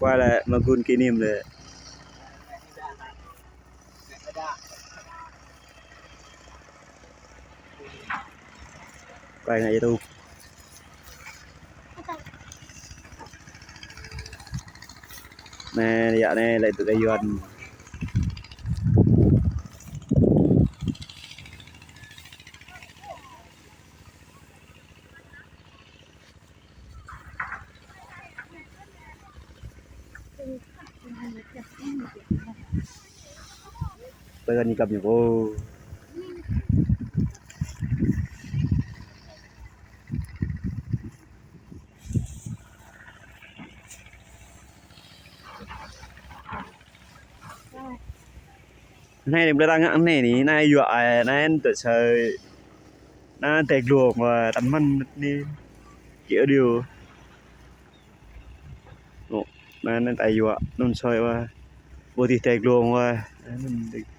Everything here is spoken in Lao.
ໄປແລ້ວ ມາກຸນກີ່ນິມເລີຍ. ໄປໄງຕູ້ ແນ່ ໄລຍະແນ່ ໄລຍະຍວນ. ເຕືອນນີ້ກັບຫຍັງ ໂອ້ ໃນເວລາງານນີ້ ໃນຢູ່ອາຍ ໃນອັນເຕີເຊີຍ ນາແຕກຫຼວງວ່າ ຕັນມັນນີ້ ເກຍເດີ ໂອ້ ນາ ນາຕາຍຢູ່ອະ ນົນຊອຍວ່າ ບໍ່ຕິແຕກຫຼວງວ່າ ນັ້ນ